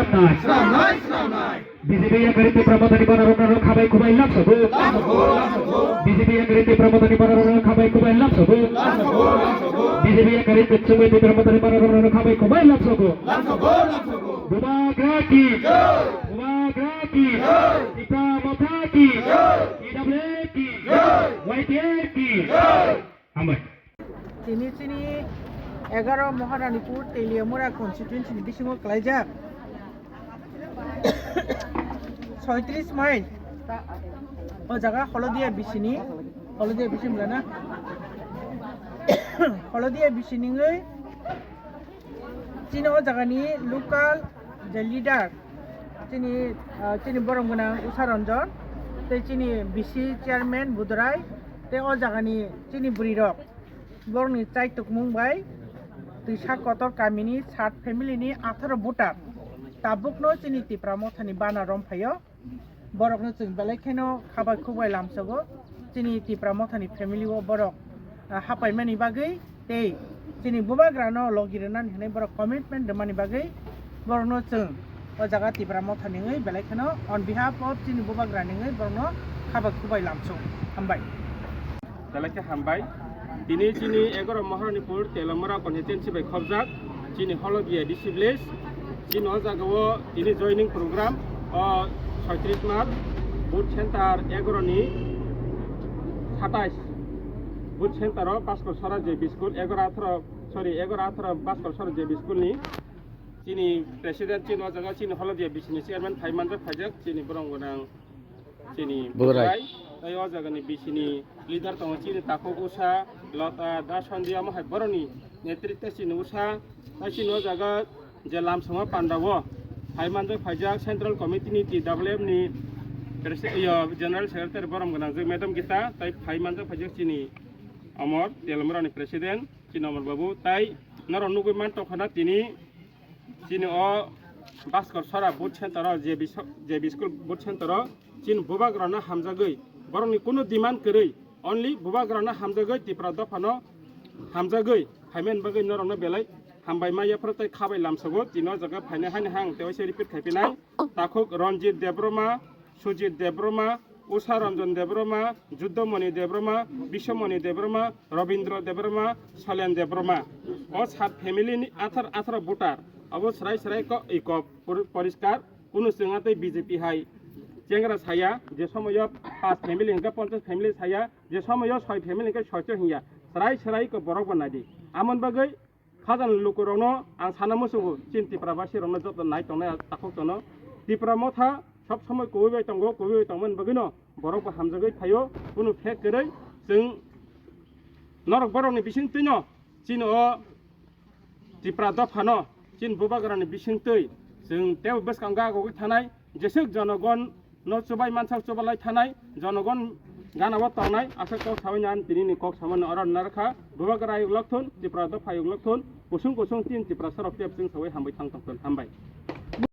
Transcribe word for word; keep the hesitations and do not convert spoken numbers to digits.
Swnamnai, swnamnai. B J P yang kari Tipra Mothani banarokno khabai kubai lamsogo. Lamsogo, lamsogo. B J P yang kari Tipra Mothani banarokno khabai kubai lamsogo. Lamsogo, lamsogo. B J P yang kari Tipra Mothani banarokno khabai kubai lamsogo. Lamsogo, lamsogo. Bubagra ki. Jai. Bubagra ki. Jai. Tipra Motha ki. Jai. T W F ki. Jai. Y T F ki. Jai. Hambai. Tini chini egaro Maharanipur Teliamura constituency ni bisingo kalaijak soitris mile o jaga Holodia bisini, Holodia bisi mlana, Holodia bisini ngwi chini o jagani local je leader, chini, ah, chini borom gwnang Usha Ranjan, tei chini B C chairman Budurai, tei o jagani chini bwrwi rok, borokni chaitukmung bai twisa kotor kamini sat family ni atharo voter tabukno chini Tipra Mothani bana romphaio. Borokno chwng belai kheno khabai khubai lamsogo. Chini Tipra Mothani family o borok, ah, hapaimani bagwi tei chini bubagrano logi rwnani hwnwi borok commitment rwmani bagwi borokno chwng o jaga Tipra Mothani wngwi belai kheno on behalf of chini bubagrani wngwi borokno khabai khubai lamsong. Hambai. Belai khe hambai. Tini chini egaro Maharanipur Telamura constituency bai khobjak chini Holodia D C village. Chini o jaga o tini joining program o soitris mal booth center egaro ni satais booth center o Bhaskar Sora J B school egaro atharo, sorry, egaro atharo Bhaskar Sora J B school ni chini president chini o jaga chini Holodia bisini chairman phai manjak phaijak chini borong gwnang. Chini Budurai. Budurai. Tai o jagani bisini leader tongo chini takhuk Usha, Lota, Da Sanjay omo hai boroni netritwa chini Usha. Tai chini o jaga je lamsongo pandao phai manjak phaijak Central Committee ni T W F ni presi-, iyo, General Secretary borom gwnang je Madam Gita tai phai manjak phaijak chini Amor Telamura ni President chini Amor Babu tai norok nugwi man tongkha na tini Chini o Bhaskar Sora Board Center o J B so-, J B School Board Center o chini bubagrano hamjagwi, borokni kunu demand kwrwi, only bubagrano hamjagwi Tipra dophano hamjagwi phaimani bagwi norokno belai hambai ma yapharo tei khabai lamsogo. Chini o jaga phainai haino hang tei waisa repeat khaiphinai takhuk Ranjit Debbarma, Sujit Debbarma, Usha Ranjan Debbarma, Juddamoni Debbarma, Biswamoni Debbarma, Rabindra Debbarma, Salen Debbarma. O sat family ni athar atharo voter. Abo srai srai ko iko por-, poriskar. Kunu chwng atwi B J P hai chengra saya, je somoyo pas family hingke ponchas family saya, je somoyo soi family hingke soicho hinya. Srai srai ko borok bo naidi. Amon bagwi Khajani lukurokno ang sana muchungo, chini Tiprabasirokno joto nai tongnai takhuk tono. Tipra motha sob somoi kubui bai tongo, kubui bai tongmani bagwino borok bo hamjagwi phaio, kunu phek kwrwi chwng norok borokni bisingtwino chini o Tipra dophano chini bubagrani bisingtwi chwng teibo bwskango agogwi thanai. Jeswk jonogon no chubai mansak chubalai thanai, jonogon gana o tongnai, aswk kok sawi nan tini ni kok samani oro narwkha, bubagra ayuk lokthun, Tipra dopha ayuk lokthun, kusung kusung tin Tiprasa rok tep chwng sawi hambai thang tongthun, hambai.